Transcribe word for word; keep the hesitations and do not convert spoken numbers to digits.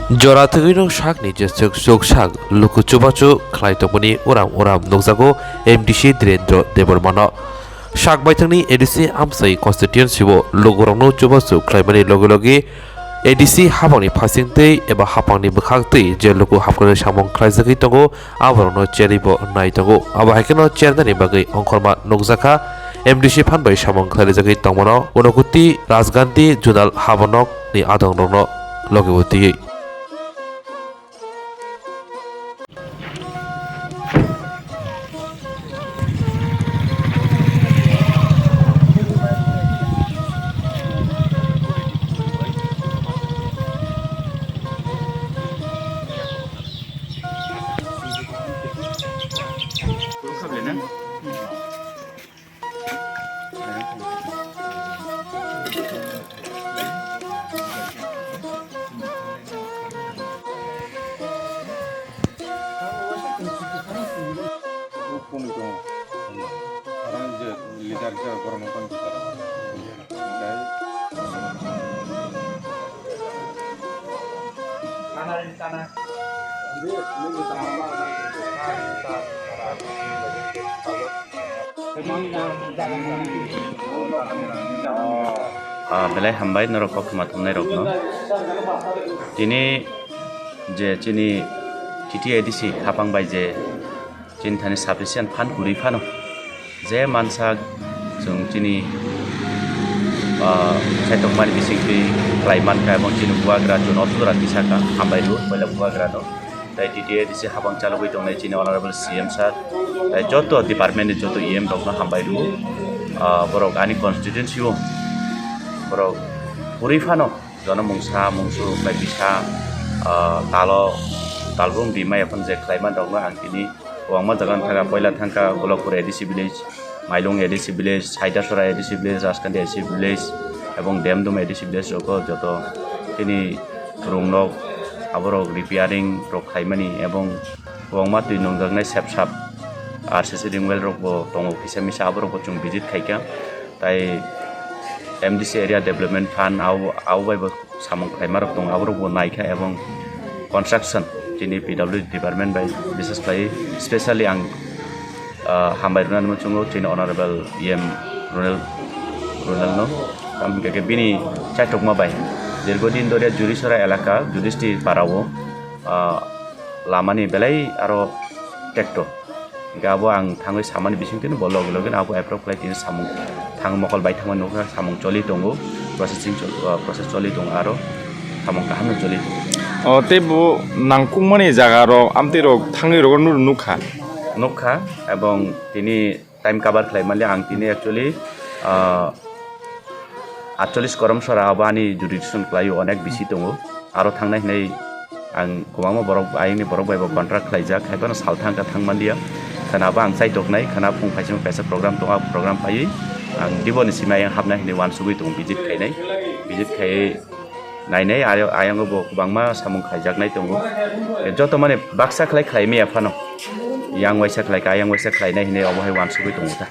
Jora thwgwi no sakni jeswk chuk sak luku chubachu khlai tongmani uram uram nukjago M D C Dhirendra Debbarmano. Sak baithangni A D C Amsai constituency o lukurokno chubachu khlaimani loge loge A D C hapangni phasing twi eba hapangni bwkhak twi je luku hapkrai samung khlaijagwi tongo, aborokno cherwi bo nai tongo. Abo hai kheno chernani bagwi ongkhorma nukjakha M D C phan bai samung khlaijagwi tongmano Unakoti Rajgandhi Zonal Habanok ni adongrokno loge o twiwi. Ah, belai hambai norok koktwma thumnairokno. Tini je chini T T A D C hapang bai je chini thani sufficient phan kwrwi phano, je mansa chwng chini, ah, chaitokmani bisingtwi khlai mankha, ebong chini bubagra chwng o sudra tisakha, hambai rw puila bubagrano. Tai T T A D C hapang chalogwi tongnai chini Honorable C M sir, tai joto department ni joto E M rokno hambai rw. Ah, borok ani constituency o borok kwrwi phano jono mungsa mungsu khlai bisa, ah, talo talbung bima yaphang je khlai man rokno ang tini kwbangma jaga thangkha, poila thangkha Golokpur A D C village, Mailung A D C village, Saidasora A D C village, Rajkandi A D C village, ebong Demdum A D C village rogo joto tini rung nok aborok repairing rok khaimani ebong kwbangma twi nungjaknai sep sap R C C ring well rok bo tongo kisa misa aborok bo chwng visit khaikha. Tai M D C area development fund abo, abo bai bo samung khlaima rok tongo, aborok bo naikha ebong construction chini P W D department bai bises khlai specially ang, ah, hambai rwna muchungo chini Honorable E M Ronel, Ronel no. Tamo hwnkhe bini chaitokma bai dirgo din doria Jurisora elaka Judisti para o, ah, lamani belai aro tekto. Hingke abo ang thangwi samani bisingtwi bo logi logi abo approve khlai tini samung thang mokol bai thangmani nukha, samung choli tongo, processing chol-, ah, process choli tongo, aro samung kaham no choli tongo. O tei bo nangkukmani jaga rok amtwi rok thangwi rok nukha. Nukha, ebong tini time cover khlai mali ang tini actually, ah, atchollis korom sora abo ani jurisdiction khlaio, onek bisi tongo. Aro thangnai hinui ang kwbangma borok, ayangni borok bai bo contract khlaijak, haiphano sal thangkha thangmanliya. Khana bo ang chaitoknai, khana phung phaising kaisa program tongo, a program phaiwi ang diboni simi ayang hapnai hinui uansugui tongo, visit khainai. Visit khaiwi nainai, ayo-, ayango bo kwbangma samung khaijaknai tongo. Joto mane baksa khlai khlai maya phano, yang waisa khlai kha, yang waisa khlainai hinui obo hai uansugui tongo ta.